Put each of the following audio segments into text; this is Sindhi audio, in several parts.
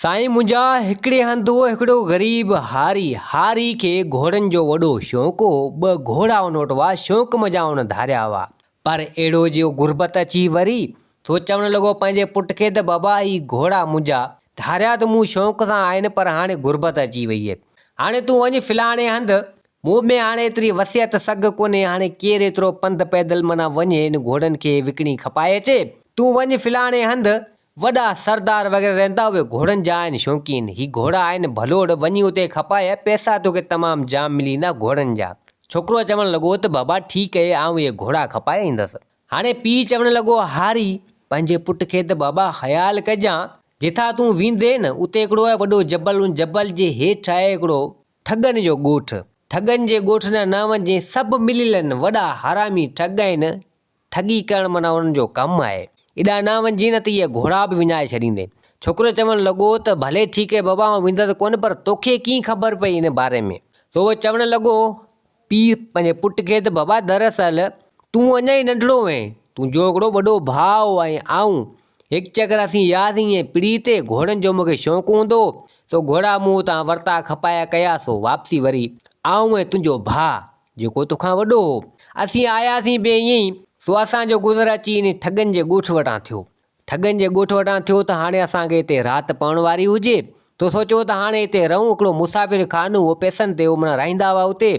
سائين منهنجا هڪڙي هنڌ هو هڪڙو غريب هاري، هاري کي گهوڙن جو وڏو شوق هو، ٻه گهوڙا ان وٽ هئا، شوق منجهان ان ڌاريا هئا، پر اهڙو جو غربت اچي وري، سو چوڻ لڳو پنهنجي پٽ کي ته بابا هي گهوڙا منهنجا ڌاريا ته مون شوق سان آهن پر هاڻي غربت اچي وئي آهي، هاڻي تون وڃ فلاڻي هنڌ، مون ۾ هاڻي ايتري وسعت سگهه ڪونهي، هاڻي ڪير ايترو پنڌ پيدل معنيٰ وڃي ان گهوڙن کي وڪڻي کپائي اچي، تون وڃ فلاڻي هنڌ، وڏا سردار وغيره رهندا اهي گهوڙن جا آهن شوقين هي گهوڙا آهن ڀلوڙ وڃي اتي کپائي پئسا توکي تمام جام ملي ويندا گهوڙن جا. ڇوڪرو چوڻ لڳو ته بابا ٺيڪ اهي آئون اهي گهوڙا کپائي ايندس. هاڻي پيء چوڻ لڳو هاري پنهنجي پٽ کي ته بابا خيال ڪجان جتان تون ويندين نه اتي هڪڙو آهي وڏو جبل ان جبل جي هيٺ آهي هڪڙو ٺڳن جو ڳوٺ ٺڳن جي ڳوٺ ڏانهن نه وڃجين سڀ مليل آهن وڏا حرامي ٺڳ آهن ٺڳي ڪرڻ معنيٰ انهن جو ڪم آهي. ايڏا نه وڃجين نه ته اهي گهوڙا به وڃائي ڇڏيندين. ڇوڪرو چوڻ لڳو ته ڀلي ٺيڪ آهي بابا آئون ويندس ڪونه پر توکي ڪيئن خبر پئي ان باري ۾؟ سو اهو چوڻ لڳو پيء پنهنجي پٽ کي ته بابا دراصل تون اڃا ئي ننڍڙو هئين، تنهنجو هڪڙو وڏو ڀاء هو ۽ آئون هڪ چڪر اسين وياسين ائين پڙي تي، گهوڙن جو مون کي شوق هوندو هو، سو گهوڙا مون اتان ورتا کپايا ڪيا سو واپسي وري آئون ۽ تنهنجو ڀاء جيڪو توکان وڏو هو. اسين آياسين به ائين ئي، سو اسان جو گذر اچي انهي ٺڳن جي ڳوٺ وٽان ٿيو. ٺڳن جي ڳوٺ وٽان ٿيو ته هاڻي اسان کي هتي رات پوڻ واري هجي. تو سوچيو ته هاڻي هتي رهون، هڪڙو مسافر خانو هو، پئسن تي هو معنيٰ رهائيندا هئا اتي،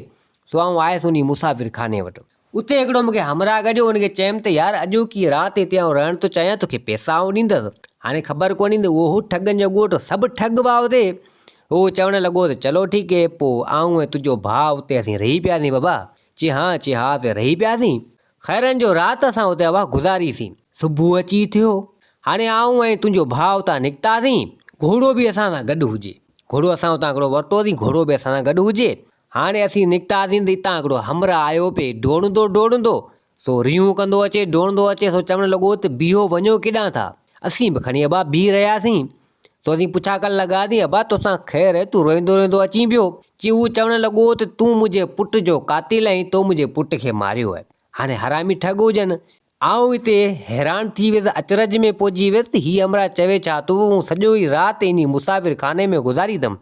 سو آئون آيس انهي مسافر خاني وٽ. اتي هڪڙو مون کي همراهه گڏيو، ان کي چيم ته يار اڄوڪي رات هتي آئون رهڻ ٿو چاهيان، توکي پئسا آئون ڏيندس. هاڻي خبر ڪونهي ته اهو هو ٺڳن جو ڳوٺ، سڀ ٺڳ هئا اتي. هو چوڻ لڳو ته چلو ٺيڪ هي، پوء آئون ۽ تنهنجو ڀاء اتي اسين رهي پياسين بابا؟ چي ها، چي ها اتي رهي پياسين. خيرن جو رات اسان اتي اها گذاريسين. صبح اچي ٿيو. هاڻي آئون ۽ تنهنجو ڀاء اتان نڪتاسين. گهوڙو به اسان سان گڏ هجي. گهوڙو اسان اتان هڪڙو ورتوسين، گهوڙو به اسان سان گڏ هجي. هاڻي اسين نڪتاسين ته اتان هڪڙو همراهه آيو پئي ڊوڙندو ڊوڙندو. سو ريهون ڪندو اچي، ڊوڙندو اچي، سو چوڻ لڳو ته بيهو وڃو ڪيڏانهن ٿا؟ اسين به کڻي ابا بيهي رهياسين. سو اسين پڇا ڪرڻ لڳاسين، ابا توسان خير آهي، تون روئيندو روئيندو اچين پيو. چي هو چوڻ لڳو ته تون منهنجي پٽ جو قاتل آهين، تو منهنجي پٽ کي ماريو آهي. هاڻي حرامي ٺڳ هجن. آئون اتي حيران ٿي ويس، اچرج ۾ پئجي ويس ته هي همراهه چوي ڇا ٿو، مون سڄو ئي رات انهي مسافر خاني ۾ گذاري اٿم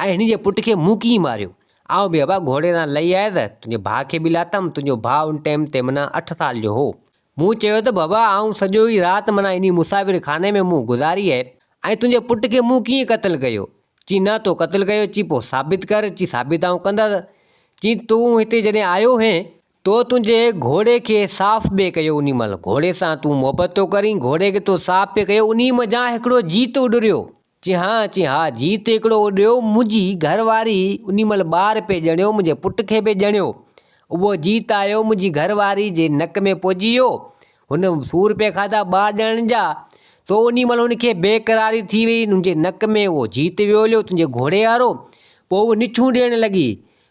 ۽ هن جي پٽ کي مون ڪيئن ماريو. آئون به ابا گهوڙي تان لهي آيس، تنهنجي ڀاء کي به لاٿم، تنهنجو ڀاء ان ٽيم تي معنيٰ اٺ سال جو هو. مون چيو ته بابا آئون سڄو ئي رات معنيٰ انهي مسافر خاني ۾ مون گذاري آهي ۽ تنهنجي پٽ کي مون ڪيئن قتل ڪيو؟ چي نه تو قتل ڪيو، چي پوء ثابت ڪر، چي ثابت آئون ڪندس. چي تون هتي جڏهن آيو هئين، تو تنهنجي گهوڙي کي صاف پئي ڪيو انهي مهل گهوڙي سان تون محبت ٿو ڪرين، گهوڙي کي تو صاف پئي ڪيو انهي منجهان هڪڙو جيت اڏريو. چي ها، چي ها، جيت هڪڙو اڏيو، منهنجي گهر واري انهي مهل ٻار پئي ڄڻيو، منهنجي پٽ کي پئي ڄڻيو. اهو جيت آيو، منهنجي گهر واري جي نڪ ۾ پئجي ويو. هن سور پئي کاڌا ٻار ڄڻڻ جا، سو انهي مهل هن کي بيقراري ٿي وئي، هن جي نڪ ۾ اهو جيت ويو هليو، تنهنجي گهوڙي وارو. پوء هوء نڇون ڏيڻ لڳي.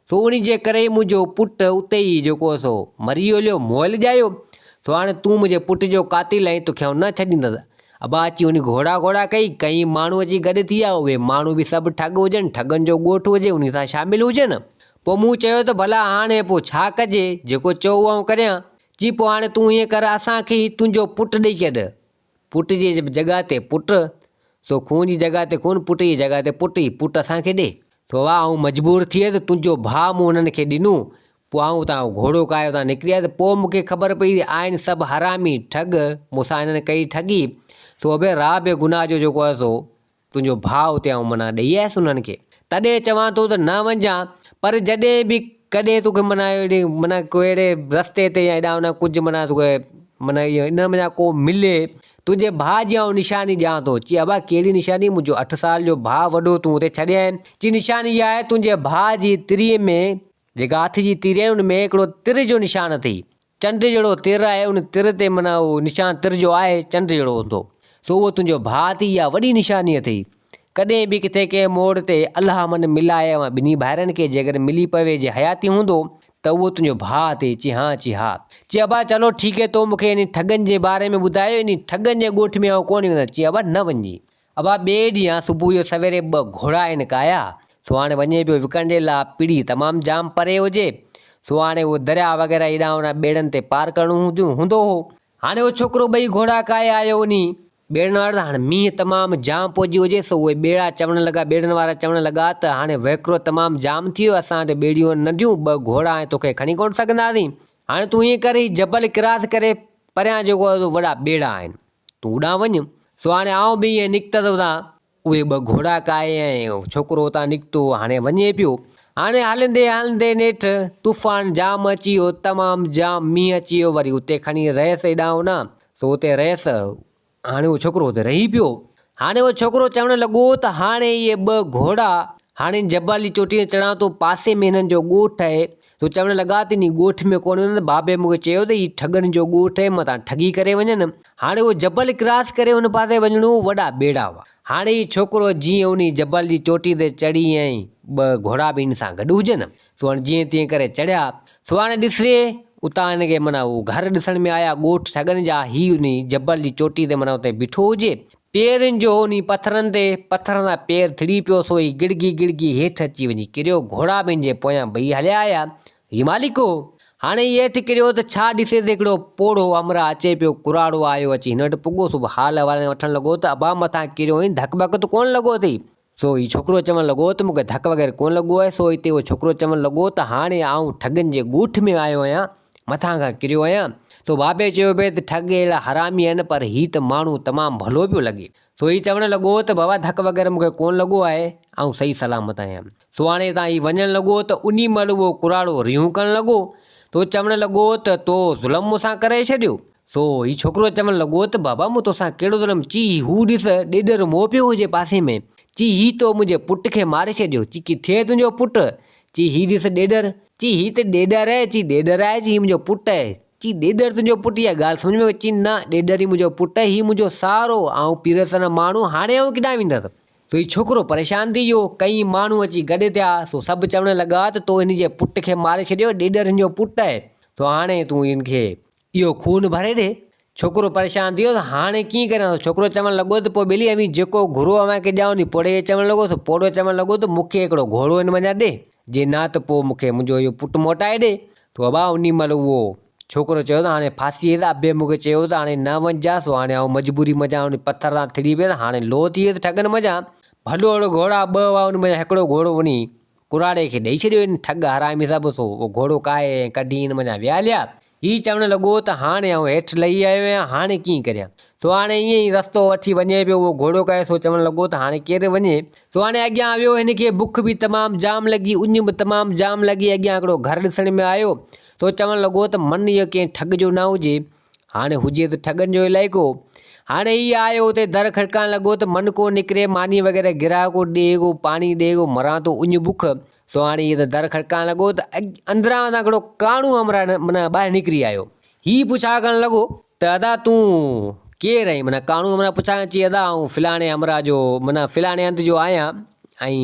سو انهي جي ڪري ئي منهنجو پٽ اتي ئي جيڪو سو مري ويو هليو، مئل ڄايو. سو هاڻي تون منهنجي پٽ جو قاتل آهين، توکي آئون نه ڇڏيندس. ابا اچي انهي گهوڙا گهوڙا ڪئي، ڪئين ماڻهو اچي گڏ ٿي ويا، اهي ماڻهو به سڀ ٺڳ هجن، ٺڳن جو ڳوٺ هجي، انهي سان شامل هجن. پوء مون چيو ته ڀلا هاڻي پوء ڇا ڪجي، جيڪو چئو اهو آئون ڪريان. چي پوء هاڻي تون ائين ڪر، اسان کي هي تنهنجو پٽ ڏئي ڇڏ. پٽ جي جڳهه تي پٽ، سو خون جي جڳهه تي خون، پٽ جي جڳهه تي پٽ، هي پٽ اسان کي ڏي. سو واهه آئون مجبور ٿي ويس، تنهنجو ڀاء مون انهن کي ڏنو، پوء آئون اتان گهوڙو ڪاهي اتان نڪري آيس، پوء مون کي خبر پئي ته آهن سڀ حرامي، ٺڳ، مون سان هنن ڪئي ٺڳي، سو ابي راهه بي گناهه جو جيڪو آهي سو تنهنجو ڀاء اتي آئون منع ڏئي آيس انهن کي. تڏهن چوان ٿو ته نه وڃجان، پر جڏهن به ڪڏهن توکي منع اهڙي منع ڪو اهڙي رستي تي يا هيڏانهن هوڏانهن ڪجهه منع توکي منع اهو انهن منجهان ڪو ملي، تنهنجي ڀاء جي آئون نشاني ڏيان ٿو. چي ابا ڪهڙي نشاني؟ منهنجو اٺ سال جو ڀاء وڏو تون اتي ڇڏي آئين. چي نشاني اها آهي تنهنجي ڀاء جي تري ۾ جيڪا هٿ جي تري آهي ان ۾ هڪڙو تر جو نشان اٿئي. چنڊ جهڙو تر آهي ان تر تي معنيٰ اهو نشان تر جو آهي چنڊ جهڙو هوندو. سو اهو تنهنجو ڀاء اٿئي اها وڏي نشاني اٿئي. ڪڏهن به ڪٿي ڪنهن موڙ تي الله من ملائي اوهان ٻنهي ڀائرن کي جيڪڏهن ملي پوي جي حياتي هوندو ته اهو تنهنجو ڀاء اٿئي. چي ها چي ها. چي ابا چلو ٺيڪ هي تو مون کي انهي ٺڳن جي باري ۾ ٻڌايو انهي ٺڳن جي ڳوٺ ۾ آئون ڪونه ويندس. چي ابا نه وڃجي. ابا ٻئي ڏينهن صبح جو سويري ٻه گهوڙا آهن ڪاهيا سو هاڻي وڃي پيو وڪڻ جي لاء پڙي تمام جام پري هجي سو هاڻي اهو درياء وغيره هيڏانهن هوڏانهن ٻيڙن تي پار ڪرڻو هوندو هو. هاڻي اهو ڇوڪرو ٻئي گهوڙا ڪاهي آيو انهي ٻيڙن وارا ته هاڻي مينهن تمام جام پئجي هجي سو اهي ٻيڙا چوڻ لڳا ٻيڙن وارا چوڻ لڳا ته هاڻي وهڪرو تمام جام ٿي ويو اسان وٽ ٻيڙيون ننڍيون ٻه گهوڙا ۽ توکي کڻي ڪونه سگهنداسين هاڻي تون ائين ڪر هي جبل ڪراس ڪري پريان جيڪو آهي سو وڏا ٻيڙا آهن تون اڏان وڃ سو هاڻي آئون به ائين نڪتس اتان اهي ٻه گهوڙا ڪاهي ۽ ڇوڪرو اتان نڪتو هاڻي وڃي پيو هاڻي هلندي هلندي نيٺ طوفان جام اچي ويو تمام جام مينهن اچي ويو وري اتي کڻي رهيس هيڏانهن هوڏانهن سو اتي رهيس. هاڻي اهو ڇوڪرو اتي رهي پيو. هاڻي اهو ڇوڪرو چوڻ لڳو ته هاڻي اهي ٻه گهوڙا هاڻي جبل جي چوٽيء تي چڙهان ٿو، پاسي ۾ هنن جو ڳوٺ آهي. سو چوڻ لڳا ته انهي ڳوٺ ۾ ڪونه ويندس، بابي مون کي چيو ته هي ٺڳن جو ڳوٺ آهي، متان ٺڳي ڪري وڃن. هاڻي اهو جبل ڪراس ڪري ان پاسي وڃڻو هو، وڏا ٻيڙا هئا. هاڻي هي ڇوڪرو جيئن انهي جبل جي چوٽيء تي چڙهي ۽ ٻه گهوڙا به هن سان گڏ هجن. سو هاڻي جيئن تيئن ڪري چڙهيا. سو هاڻي ڏسي، اتان هن کي معنيٰ هو گهر ڏسڻ ۾ آيا، ڳوٺ ٺڳن جا، هي انهي جبل جي چوٽيء تي معنيٰ اتي بيٺو هجي. پيرن جو انهي پٿرن تي، پٿرن تان پير ٿڙي پيو، سو هي گڙگي گڙگي هيٺ اچي وڃي ڪريو. گهوڙا به هن جي پويان ٻئي هليا آيا. هي مالڪ هو. هاڻي هي هيٺ ڪريو ته ڇا ڏسي ته هڪڙو پوڙهو همراهه اچي پيو، ڪراڙو آيو، اچي هن وٽ پڳو، سو به حال احوال وٺڻ لڳو ته ابا مٿان ڪريو آهين، ڌڪ ٻڪ ته ڪونه لڳو اٿئي؟ سو هي ڇوڪرو چوڻ لڳو ته مون کي ڌڪ وغيره ڪونه لڳو آهي. سو اتي اهو ڇوڪرو چوڻ لڳو ته هاڻي آئون ٺڳن جي ڳوٺ ۾ آيو آهيان، مٿان کان ڪريو آهيان. سو بابي چيو پئي ته ٺڳ اهڙا حرامي آهن پر هي ته ماڻهو تمام ڀلو پيو لڳي. سو هي چوڻ لڳو ته بابا ڌڪ وغيره مون کي ڪونه لڳو آهي، آئون صحيح سلامت آهيان. سو هاڻي هتان هي وڃڻ لڳو ته انهي مهل اهو ڪراڙو ريهون ڪرڻ لڳو. سو چوڻ لڳو ته تو ظلم مون سان ڪري ڇڏيو. سو هي ڇوڪرو چوڻ لڳو ته بابا مون توسان ڪهڙو ظلم، چي هو ڏس ڏيڏر مئو پيو هجي پاسي ۾، چي هي تو منهنجي پٽ کي ماري ڇڏيو، چي ڪٿي آهي تنهنجو پٽ، چي هي ڏس ڏيڏر، چي هي ته ڏيڏر آهي، چي ڏيڏر آهي، چي هي منهنجو پٽ آهي، چي ڏيڏر تنهنجو پٽ اها ڳالهه سمجهه ۾ چي نه ڏيڏر ئي منهنجو پٽ آهي، هي منهنجو سهارو، آئون پيرسن ماڻهو هاڻي آئون ڪيڏانهن ويندس. سو هي ڇوڪرو پريشان ٿي ويو، ڪئين ماڻهو اچي گڏ ٿيا، سو سڀ چوڻ لڳا ته تو هن جي پٽ کي ماري ڇڏيو، ڏيڏر هن جو پٽ آهي، سو هاڻي تون هن کي اهو خون ڀري ڏي. ڇوڪرو پريشان ٿي ويو ته هاڻي ڪيئن ڪريان؟ سو ڇوڪرو چوڻ لڳو ته پوء ٻيلي اوهين جيڪو گهرو اوهان کي ڏيان. انهي پوڙهي کي چوڻ لڳو. سو پوڙهو چوڻ لڳو ته مون کي هڪڙو گهوڙو هن منجهان ڏي، جي نه ته پوء مون کي منهنجو اهو پٽ موٽائي ڏي. سو ابا انهي مهل اهو ڇوڪرو چيو ته هاڻي ڦاسي ويس. ابي مون کي چيو ته هاڻي نه وڃجان. سو هاڻي آئون مجبوري منجهان انهي پٿر تان ٿڙي پيس. هاڻي لوهه ٿي ويس ٺڳن منجهان. ڀلو اهڙو گهوڙا ٻه هئا ان منجهان هڪڙو گهوڙو انهي ڪراڙي کي ڏئي ڇڏيو. هن ٺڳ حرامي سڀ سو اهو گهوڙو ڪاهي ۽ ڪڍي هن منجهان ويا هليا. هي چوڻ لڳو ته هاڻي آئون هيٺ لهي آيو آهيان، هاڻي ڪيئن ڪريان؟ سو هاڻي ائين ئي رستو وٺي وڃي پيو، اهو گهوڙو ڪاهي سو چوڻ لڳو ته هاڻي ڪير وڃي؟ سو هاڻي اڳيان ويو، هن کي بک به تمام جام لڳي، اڃ به تمام جام لڳي، اڳيان هڪڙو گهر ڏسڻ ۾ آيو، سو چوڻ لڳو ته من اهو ڪنهن ٺڳ جو نه هجي، هاڻي هجي ته ٺڳن جو علائقو. هاڻي هي آيو اتي در کڙڪائڻ لڳو ته من ڪو نڪري، ماني وغيره گراهه ڪو ڏي ڪو پاڻي ڏي ڪو مران ٿو اڃ بک. سو هاڻي هي ته در کڙڪائڻ لڳو ته اندران وتان هڪڙو ڪاڻو همراهه معنيٰ ٻاهر نڪري آيو. هي پڇا ڪرڻ لڳو ته ادا تون ڪير آهين؟ معنيٰ ڪاڻو همراهه پڇا ڪرڻ چي ادا آئون فلاڻي همراهه جو معنيٰ فلاڻي هنڌ جو آهيان ۽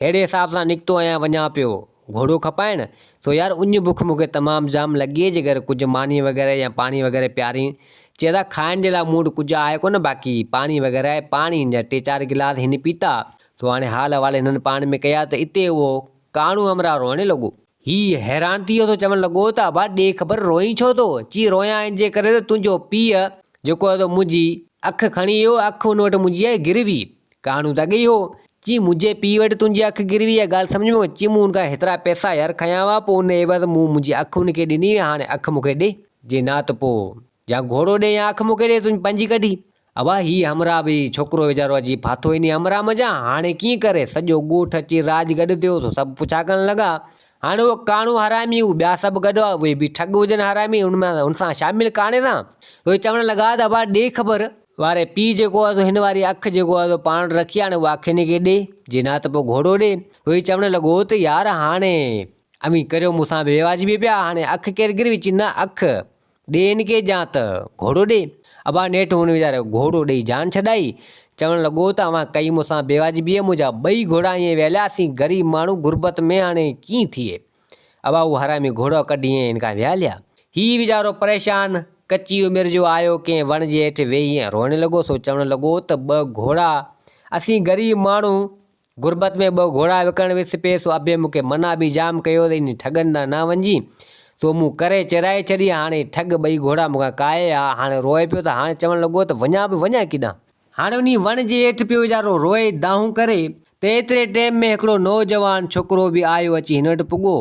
ههڙي حساب سان نڪتو آهيان وڃان پيو گهوڙو کپائڻ سو يار اڃ بک مون کي تمام جام لڳي جيڪر ڪجهه ماني وغيره يا پاڻي وغيره پيارين. چي ادا کائڻ جي لاء مون وٽ ڪجهه آهي ڪونه باقي پاڻي وغيره آهي پاڻي هن جا ٽي چار گلاس هن پيتا سو هاڻي حال احوال هنن پاڻ ۾ ڪيا ته اتي اهو ڪاڻو همراهه روئڻ لڳو. هي حيران ٿي ويو سو چوڻ لڳو ته ابا ڏي خبر روئين ڇو ٿو؟ چي روئان ان جي ڪري ته تنهنجو پيء جيڪو آهي سو منهنجي اک کڻي ويو، اک ان وٽ منهنجي آهي گروي. ڪاڻو ته اڳي ئي هو. چي منهنجي پيء وٽ تنهنجي اک گروي اها ڳالهه سمجهه ۾ چي مون ان کان هيترا پئسا يار کنيا هئا پوء ان عيوض مون منهنجي اک ان کي ڏني هئي هاڻي اک مون کي ڏي. جي نه ته پوء يا گهوڙو ڏي يا اک مون کي ڏي تون پنهنجي ڪڍي. ابا هي همراهه به ڇوڪرو ويچارو اچي ڦاٿو انهي همراهه منجهان، هاڻي ڪيئن ڪري؟ سڄو ڳوٺ اچي راڄ گڏ ٿيو سو سڀ پڇا ڪرڻ لڳا. هاڻي اهو ڪاڻو حرامي هو ٻيا سڀ گڏ هئا اهي به ٺڳ هجن حرامي ان مان ان سان شامل ڪاڻي سان اهي چوڻ لڳا ته ابا ڏي خبر. واري پيء جيڪو آهي سو هن واري اک جيڪو آهي سو پاڻ وٽ رکي هاڻي اها اک هن کي ڏي جي نه ته پوء گهوڙو ڏي. اهي چوڻ لڳو ته يار هاڻي اوهين ڪريو مون سان بيواجبي پيا هاڻي اک ڪير گروي چي نه اک ڏي هن کي جان ته گهوڙو ڏي. ابا نيٺ هن ويچاري گهوڙو ڏئي جان ڇڏائي. چوڻ لڳو ته اوهان ڪئي مون سان بيواجبيء منهنجا ٻئي گهوڙا ائين وهليا اسين غريب ماڻهو غربت ۾ هاڻي ڪيئن ٿئي. ابا هو حرامي گهوڙو ڪڍي ائين هن کان وهاليا. هي ويچارو پريشان ڪچي عمر جو آيو ڪنهن وڻ جي هيٺ ويهي ۽ روئڻ لڳو سو چوڻ لڳو ته ٻه گهوڙا اسين غريب ماڻهو غربت ۾ ٻه گهوڙا وڪڻڻ ويس پئي، سو ابي مون کي منع به جام ڪيو ته انهي ٺڳن ڏانهن نه وڃجين، سو مون ڪري چيرائي ڇڏي، هاڻي ٺڳ ٻئي گهوڙا مون کان ڪاهي آ، هاڻي روئي پيو ته هاڻي چوڻ لڳو ته وڃان به وڃان ڪيڏانهن؟ هاڻي انهي وڻ جي هيٺ پيو ويچارو روئي دانهون ڪري ته ايتري ٽيم ۾ هڪڙو نوجوان ڇوڪرو به آيو اچي هن وٽ پڳو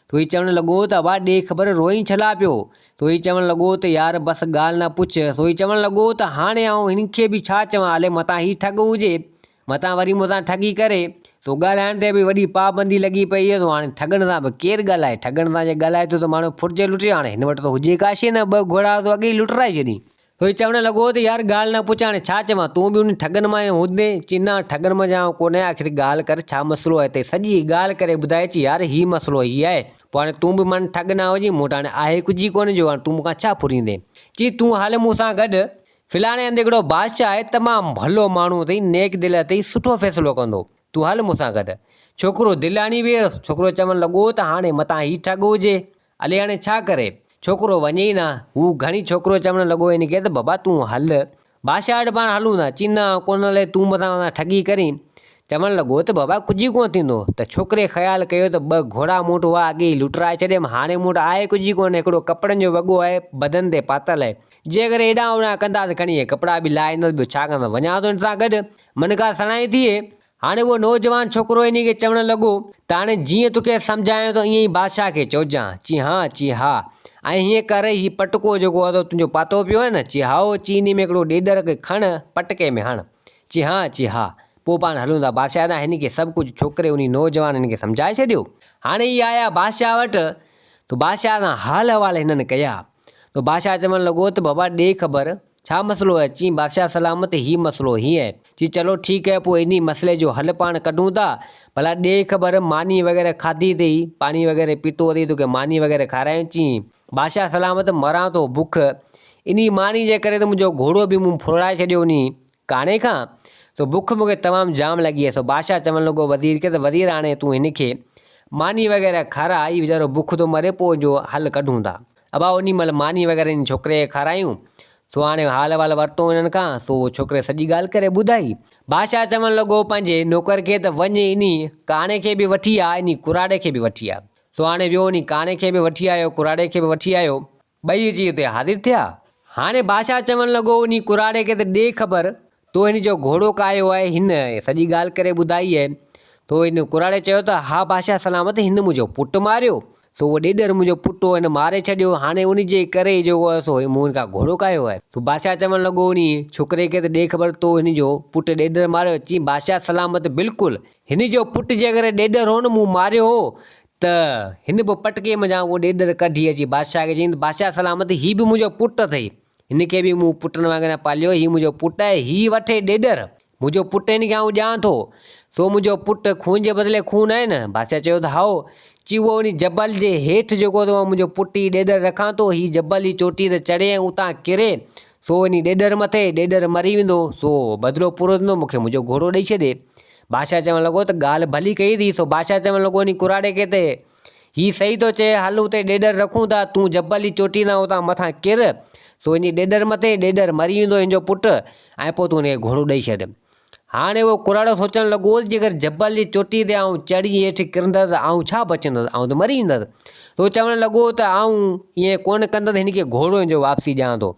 ته هي چوڻ لڳو ته ابا ڏي خبر روئين ڇلا پيو؟ ته هي چوڻ لڳو ته يار بس ڳالهه نه پڇ. سو هي چوڻ لڳو ته هاڻي آئون هن کي به ڇا چوان الي متان هي ٺڳ هجي متان وري مون سان ٺڳي ڪري. سو ڳالهائڻ تي به وڏي پابندي لڳي پئي هئي سو هاڻي ٺڳن سان به ڪير ڳالهائي ٺڳن سان جي ڳالهائي ٿو ته ماڻهو ڦرجي لٽجي هاڻي هن وٽ ته هجي ڪا شيء نه ٻه گهوڙا سو اڳي ئي لٽرائي ڇڏين. هو چوڻ لڳو ته يار ڳالهه نه پڇ هاڻي ڇا چوان، تون به انهن ٺڳن مان هوندين؟ چي نه ٺڳن منجهان آئون ڪونه آهيان، آخر ڳالهه ڪر ڇا مسئلو آهي؟ تنهن سڄي ڳالهه ڪري ٻڌائي چي يار هي مسئلو هي آهي، پوء هاڻي تون به من ٺڳ نه هجين، مون وٽ هاڻي آهي ڪجهه ئي ڪونه جو هاڻي تون مون کان ڇا ڦريندين؟ چي تون هل مون سان گڏ، فلاڻي هنڌ هڪڙو بادشاهه آهي، تمام ڀلو ماڻهو اٿئي، نيڪ دل اٿئي، سٺو فيصلو ڪندو، تون هل مون سان گڏ. ڇوڪرو دل آڻي ويس، ڇوڪرو چوڻ لڳو ته هاڻي متان هي ٺڳ هجي، الي هاڻي ڇا ڪري؟ ڇوڪرو وڃي ئي نه. هو گهڻي ڇوڪرو چوڻ لڳو هن کي ته بابا تون هل. بادشاهه وٽ پاڻ هلون ٿا. چي نه ڪونه هلي تون متان متان ٺڳي ڪرين. چوڻ لڳو ته بابا ڪجهه ئي ڪونه ٿيندو. ته ڇوڪري خيال ڪيو ته ٻه گهوڙا مون وٽ هئا اڳي ئي لٽرائي ڇڏيم. هاڻي مون وٽ آهي ڪجهه ئي ڪونه هڪڙو ڪپڙن جو وڳو آهي بدن تي پاتل آهي. جي اگر هيڏانهن هوڏانهن ڪندا ته کڻي اهي ڪپڙا به لاهي ايندس ٻيو ڇا ڪندس. وڃان ٿو هن سان گڏ. من ڪا سڻائي ٿئي. هاڻي اهو نوجوان ڇوڪرو انهيء کي چوڻ لڳو ته هاڻي جيئن توکي سمجهايان ٿو ائين ئي بادشاهه کي چئجان. چي ها، چي ها. ۽ هيئن ڪر، هي پٽڪو جيڪو اٿو تنهنجو پاتو پيو آهي نه؟ چي هائو، چي انهيء ۾ هڪڙو ڏيڏر کي کڻ، پٽڪي ۾ هڻ. چي ها، چي ها. پوء پاڻ هلون ٿا بادشاهه ڏانهن. هن کي سڀ ڪجهه ڇوڪري انهي نوجوان هن کي سمجهائي ڇڏيو. هاڻي هي آيا بادشاهه وٽ ته بادشاهه سان حال احوال هنن ڪيا. ته بادشاهه چوڻ لڳو ته بابا ڏي خبر، ڇا مسئلو آهي؟ چي بادشاهه سلامت هي مسئلو هيئن آهي. چي چلو ٺيڪ آهي پوء انهي مسئلي جو حل پاڻ ڪڍون ٿا. ڀلا ڏي خبر ماني وغيره کاڌي اٿئي، پاڻي وغيره پيتو اٿئي توکي ماني وغيره کارايون؟ چي بادشاهه سلامت مران ٿو بک انهي ماني جي ڪري ته منهنجو گهوڙو به مون ڦرڙائي ڇڏيو انهي ڪاڻي کان سو بک مون کي تمام جام لڳي آهي. سو بادشاهه چوڻ لڳو وزير کي ته وزير هاڻي تون هن کي ماني وغيره کاراء هي ويچارو بک ٿو مري پوء ان جو حل ڪڍون ٿا. ابا انهي مهل ماني وغيره ان ڇوڪري کي کارايون. سو هاڻي حال احوال ورتو انهن کان سو ڇوڪري سڄي ڳالهه ڪري ٻڌائي. بادشاهه چوڻ لڳو پنهنجي نوڪر کي ته وڃ انهي ڪاڻي کي به وٺي آ انهي ڪراڙي کي به وٺي آ. سو هاڻي ويو انهي ڪاڻي کي به وٺي آيو ڪراڙي کي به وٺي آيو. ٻئي اچي اتي حاضر ٿيا. هاڻي بادشاهه چوڻ لڳو انهي ڪراڙي کي ته ڏي خبر تو هن جو گهوڙو ڪاهيو آهي هن سڄي ڳالهه ڪري ٻڌائي آهي. تو هن ڪراڙي چيو ته ها بادشاهه سلامت هن منهنجو پٽ ماريو. سو اهو ڏيڏر منهنجو پٽ هو هن ماري ڇڏيو هاڻي ان جي ڪري جيڪو آهي سو مون هن کان گهوڙو ڪاهيو آهي. سو بادشاهه چوڻ لڳو انهي ڇوڪري کي ته ڏي خبر تو هن جو پٽ ڏيڏر ماريو چيائين بادشاهه سلامت بلڪل هن جو پٽ جيڪڏهن ڏيڏر هو نه مون ماريو هو ته هن به پٽڪي منجهان اهو ڏيڏر ڪڍي اچي بادشاهه کي چيائين ته بادشاهه سلامت هي به منهنجو پٽ اٿئي هن کي به مون پٽن وانگر پاليو هي منهنجو پٽ آهي هي وٺي ڏيڏر منهنجو پٽ هن کي آئون ڏيان ٿو، سو منهنجو پٽ خون جي بدلي خون آهي نه؟ بادشاهه چيو ته هائو. چي اهو انهي جبل جي هيٺ جيڪو اٿو آئون منهنجو پٽ هي ڏيڏر رکان ٿو، هي جبل جي چوٽيء تي چڙهي ۽ اتان ڪري، سو انهي ڏيڏر مٿي، ڏيڏر مري ويندو، سو بدلو پورو ٿيندو، مون کي منهنجو گهوڙو ڏئي ڇڏي. بادشاهه چوڻ لڳو ته ڳالهه ڀلي ڪئي اٿئي. سو بادشاهه چوڻ لڳو انهي ڪراڙي کي ته هي صحيح ٿو چئي، هل اتي ڏيڏر رکون ٿا، تون جبل جي چوٽيء تان اتان مٿان ڪر، سو انهي ڏيڏر مٿي، ڏيڏر مري ويندو هن جو پٽ، ۽ پوء تون هن کي گهوڙو ڏئي ڇڏ. هاڻي اهو ڪراڙو سوچڻ لڳو ته جيڪر جبل جي چوٽيء تي آئون چڙهي هيٺ ڪرندس ته آئون ڇا بچندس، آئون ته مري ويندس. سو چوڻ لڳو ته آئون ائين ڪونه ڪندس، هن کي گهوڙو هن جو واپسي ڏيان ٿو.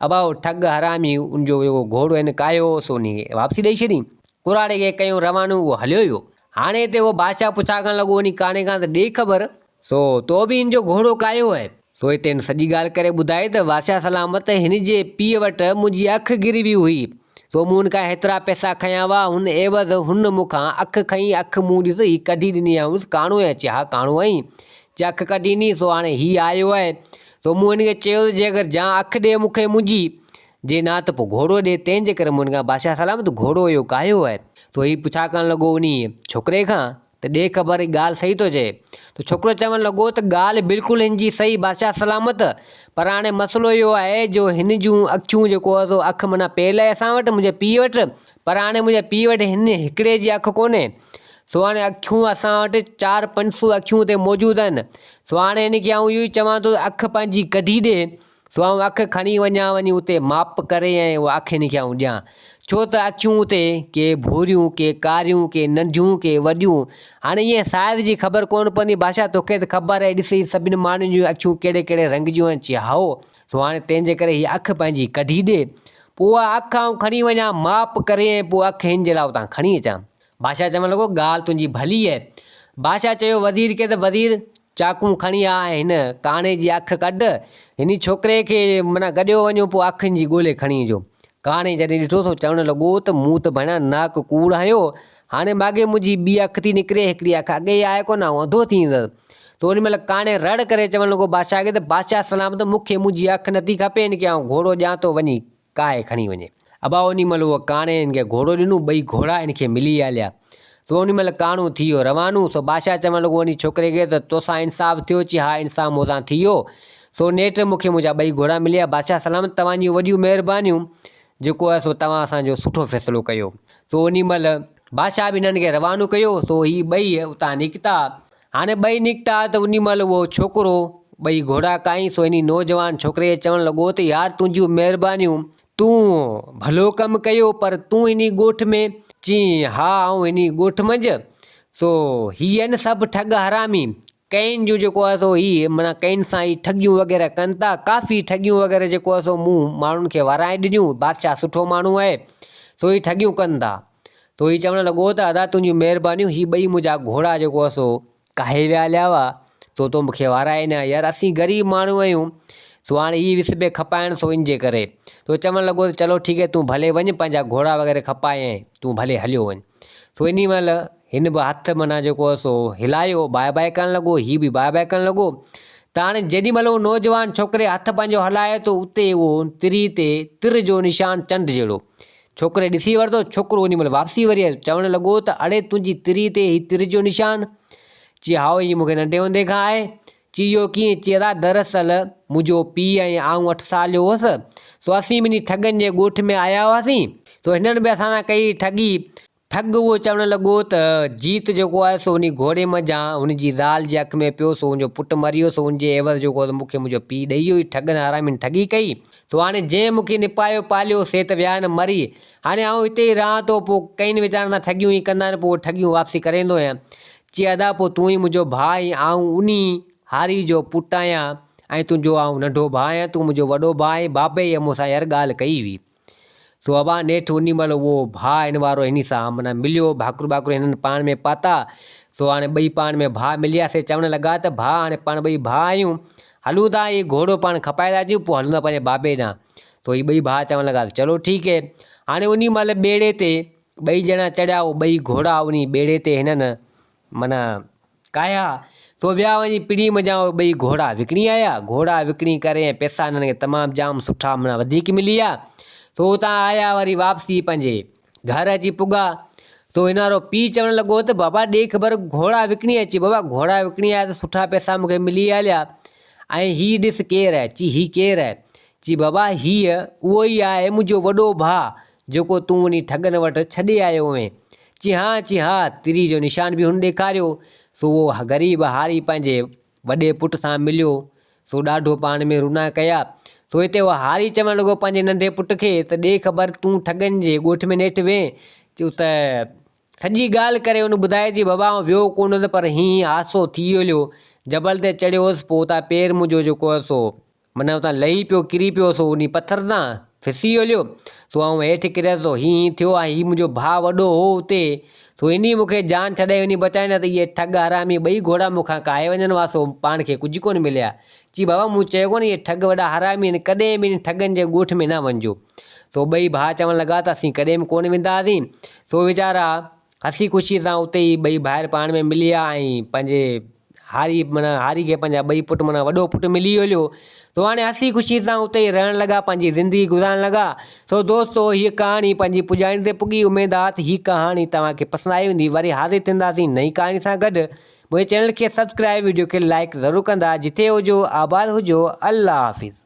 ابا اهو ٺڳ حرامي ان جو جيڪو گهوڙو هن ڪاهيو هو سو انهي کي واپسي ڏئي ڇڏيائين. ڪراڙي کي ڪيائون روانو، اهو هليو ويو. هاڻي هتي اهو بادشاهه پڇا ڪرڻ لڳو انهي ڪاڻي کان ته ڏي خبر. سو تو به هن جو گهوڙو ڪاهيو آهي. سو هتي هن سڄي ڳالهه ڪري ٻڌائي ته بادشاهه سلامت هن جي پيء وٽ منهنجي اک گروي هئي، سو مون هن کان هيترا پئسا کنيا هئا، هن عيوض هن مون کان اک کنئي، اک مون ڏس هي ڪڍي ڏني آهيس، ڪاڻو آهين؟ چي ها ڪاڻو آهين. چي اک ڪڍي ڏني، سو هاڻي هي آيو آهي. سو مون هن کي چيو ته جيڪر جان اک ڏي مون کي منهنجي، جي نه ته پوء گهوڙو ڏي، تنهن جي ڪري مون هن کان بادشاهه سلامت گهوڙو اهو ڪاهيو آهي. سو هي پڇا ڪرڻ لڳو انهيء ڇوڪري کان ته ڏي خبر هي ڳالهه صحيح ٿو چئي؟ ته ڇوڪرو چوڻ لڳو ته ڳالهه بلڪل هن جي صحيح بادشاهه سلامت پر هاڻي مسئلو اهو آهي جو هن جون اکيون جيڪو آهي سو اک معنيٰ پيل آهي اسان وٽ منهنجي پيء وٽ پر هاڻي منهنجي پيء وٽ هن هڪڙي جي اک ڪونهي سو هاڻي اکيون اسان وٽ چار پنج سو اکيون هتي موجود آهن سو هاڻي هن کي آئون اهو ئي چوان ٿو ته اک پنهنجي ڪڍي ڏي سو آئون اک کڻي وڃان وڃي اتي ماپ ڪري ۽ اها اک هن کي آئون ڏيان. ڇو ته اکيون اتي ڪي ڀوريون، ڪي ڪاريون، ڪي ننڍيون، ڪي وڏيون. هاڻي ائين سائيز جي خبر ڪونه پوندي. بادشاهه توکي ته خبر آهي ڏسي سڀني ماڻهن جون اکيون ڪهڙي ڪهڙي رنگ جون آهن. چي هائو. سو هاڻي تنهن جي ڪري هيء اک پنهنجي ڪڍي ڏي. پوء اها اک آئون کڻي وڃان ماپ ڪري ۽ پوء اک هن جي لاء اتان کڻي اچان. بادشاهه چوڻ لڳو، ڳالهه تنهنجي ڀلي آهي. بادشاهه چيو وزير کي ته وزير چاقون کڻي آ ۽ هن ڪاڻي جي اک ڪڍ. هن ڇوڪري کي معنيٰ گڏيو وڃو پوء اک هن جي ڳولي کڻي اچو. ڪاڻي جڏهن ڏٺو سو چوڻ لڳو ته مون ته ڀيڻا ناڪ ڪوڙ هنيو، هاڻي ماڳهين منهنجي ٻي اک ٿي نڪري، هڪڙي اک اڳي ئي آهي ڪونه، آئون انڌو ٿي ويندس. ته ان مهل ڪاڻي رڙ ڪري چوڻ لڳو بادشاهه کي ته بادشاهه سلامت مون کي منهنجي اک نٿي کپي، هن کي آئون گهوڙو ڏيان ٿو وڃي ڪاهي کڻي وڃي. ابا انهي مهل اهو ڪاڻي هن کي گهوڙو ڏنو، ٻئي گهوڙا هن کي ملي هليا. سو انهي مهل ڪاڻو ٿي ويو روانو. سو بادشاهه چوڻ لڳو انهي ڇوڪري کي ته توسان انصاف ٿيو؟ چي ها انصاف مون سان ٿي ويو. سو نيٺ مون کي منهنجا ٻئي گهوڙا مليا. بادشاهه سلامت توهان جون وڏيون مهربانيون جيڪو آهي سو توهان اسان جو سٺو فيصلو ڪيو. سو انهي مهل بادشاهه به هنن کي روانو ڪيو. سو هي ٻئي اتان نڪتا. هاڻي ٻئي نڪتا ته انهي مهل اهو ڇوڪرو ٻئي گهوڙا ڪاهين سو انهي نوجوان ڇوڪري کي چوڻ لڳو ته يار تنهنجون مهربانيون تون ڀلو ڪم ڪيو پر تون انهي ڳوٺ ۾؟ چيائين ها آئون انهي ڳوٺ منجهه سو هي آهن سڀ ٺڳ حرامي ڪئين جون جيڪو آهي سو هي معنيٰ ڪئين سان هي ٺڳيون وغيره ڪن ٿا ڪافي ٺڳيون وغيره جيڪو آهي سو مون ماڻهن کي ورائي ڏنيون بادشاهه سٺو ماڻهو آهي سو هي ٺڳيون ڪن ٿا تو هي چوڻ لڳو ته ادا تنهنجون مهربانيون هي ٻئي منهنجا گهوڙا جيڪو آهي سو ڪاهي ويا هليا هئا سو تو مون کي وارائي نه يار اسين غريب ماڻهو آهيون سو هاڻي هي وس پئي کپائڻ سو ان جي ڪري تو چوڻ لڳو ته چلو ٺيڪ آهي تون ڀلي وڃ پنهنجا گهوڙا وغيره کپائي ۽ تون ڀلي هليو وڃ سو انهي مهل هن به هٿ معنيٰ جيڪو آهي سو هلايو باء باء ڪرڻ لڳو هي به باء باء ڪرڻ لڳو ته هاڻي جيڏي مهل اهو نوجوان ڇوڪري هٿ پنهنجو هلايو ته اتي اهو تري تي تر جو نشان چنڊ جهڙو ڇوڪري ڏسي ورتو. ڇوڪرو انهي مهل واپسي وري آيو. چوڻ لڳو ته اڙي تنهنجي تري تي هي تر جو نشان؟ چي هائو هي مون کي ننڍي هوندي کان آهي. چي اهو ڪيئن؟ چي ادا دراصل منهنجو پيء ۽ آئون اٺ سال جو هوس سو اسين ٻنهي ٺڳن جي ڳوٺ ۾ آيا هئاسين. سو هنن به اسان سان ڪئي ٺڳي. ٺڳ اهو چوڻ لڳو ته جيت جيڪو آهي سو انهي گهوڙي منجهان هن جي زال جي اک ۾ پيو سو ان جو پٽ مري ويو سو ان جي عيوض جيڪو آهي سو مون کي منهنجو پيء ڏئي ويو هي ٺڳن حرامين ٺڳي ڪئي سو هاڻي جنهن مون کي نپايو پاليو سي ته ويا آهن مري هاڻي آئون هتي ئي رهان ٿو پوء ڪئين ويچارن سان ٺڳيون ئي ڪندا آهن پوء اهي ٺڳيون واپسي ڪري ايندو آهيان چي ادا پوء تون ئي منهنجو ڀاء آهين آئون انهي هاري جو پٽ آهيان ۽ تنهنجو آئون ننڍو ڀاء آهيان تون منهنجو وڏو ڀاء آهين بابي ئي مون سان يار ڳالهه ڪئي هئي. سو ابا نيٺ انهي مهل اهو ڀاء هن وارو هني سان معنيٰ مليو، ڀاڪر ٻاڪر هنن پاڻ ۾ پاتا، سو هاڻي ٻئي پاڻ ۾ ڀاء مليا سي چوڻ لڳا ته ڀاء هاڻي پاڻ ٻئي ڀاء آهيون، هلون ٿا هي گهوڙو پاڻ کپائي ٿا اچون پوء هلون ٿا پنهنجي بابي ڏانهن. سو هي ٻئي ڀاء چوڻ لڳا ته چلو ٺيڪ هي. هاڻي انهي مهل ٻيڙي تي ٻئي ڄڻا چڙهيا اهو ٻئي گهوڙا انهي ٻيڙي تي هنن معنيٰ ڪاهيا، سو ويا وڃي پڙي منجهان اهي ٻئي گهوڙا وڪڻي آيا. گهوڙا وڪڻي ڪري ۽ پئسا هنن کي تمام جام سٺا معنيٰ وڌيڪ ملي ويا. سو اتان آيا وري واپسي پنهنجي گهر اچي پڳا. سو هن وارو پيء چوڻ لڳو ته بابا ڏي خبر گهوڙا وڪڻي اچ. بابا گهوڙا وڪڻي آيا ته سٺا پئسا مون کي ملي هليا ۽ هي ڏس ڪير آهي؟ چي هي ڪير آهي؟ چي بابا هيء اهو ئي آهي منهنجو وڏو ڀاء جيڪو تون وڃي ٺڳن وٽ ڇڏي آيو هئين. چي ها، چي ها، تري جو نشان به هن ڏيکاريو. سو اهو غريب هاري پنهنجي وڏي پٽ سان مليو، سو ڏاڍو پاڻ ۾ رونا ڪيا. سو هتي اهو هاري چوڻ لڳو پنهنجي ننڍي پٽ کي ته ڏي خبر تون ٺڳن جي ڳوٺ ۾ نيٺ وئين؟ چيو ته سڄي ڳالهه ڪري هن ٻڌائي چي بابا آئون ويو ڪونه هوس پر هينئن حادثو ٿي هليو، جبل تي چڙهيو هوس پوء اتان پير منهنجو جيڪو هو سو معنيٰ اتان لهي پيو، ڪري پيو، سو انهي پٿر تان ڦسي هليو، سو آئون هيٺ ڪريس، سو هي هيئن ٿيو ۽ هي منهنجو ڀاء وڏو هو اتي، سو انهي مون کي جان ڇڏائي وڃي بچائين نه ته اهي ٺڳ حرامي ٻئي گهوڙا مون کان ڪاهي وڃن ها، سو پاڻ کي ڪجهه ڪونه ملي ها. چي بابا مون چيو ڪونه اهي ٺڳ وڏا حرامي آهن، ڪڏهن به انهن ٺڳن جي ڳوٺ ۾ نه وڃجو. سو ٻئي ڀاء چوڻ لڳا ته اسين ڪڏهن به ڪونه وينداسين. سو ويچارا هسي خوشيء سان اتي ئي ٻئي ڀائر پاڻ ۾ مليا ۽ پنهنجي هاري معنيٰ هاري کي پنهنجا ٻئي پٽ معنيٰ وڏو پٽ ملي هليو سو هاڻي هسي خوشي سان اتي ئي رهڻ لڳا پنهنجي زندگي گذارڻ لڳا سو دوستو هيء ڪهاڻي پنهنجي پڄاڻي تي پڳي اميد آ ته هي ڪهاڻي توهان کي پسند آئي هوندي وري حاضر ٿينداسين نئين ڪهاڻي سان گڏ منهنجي چينل کي سبسڪرائب وڊيو کي لائيڪ ضرور ڪندا جتي هجو آباد هجو الله حافظ.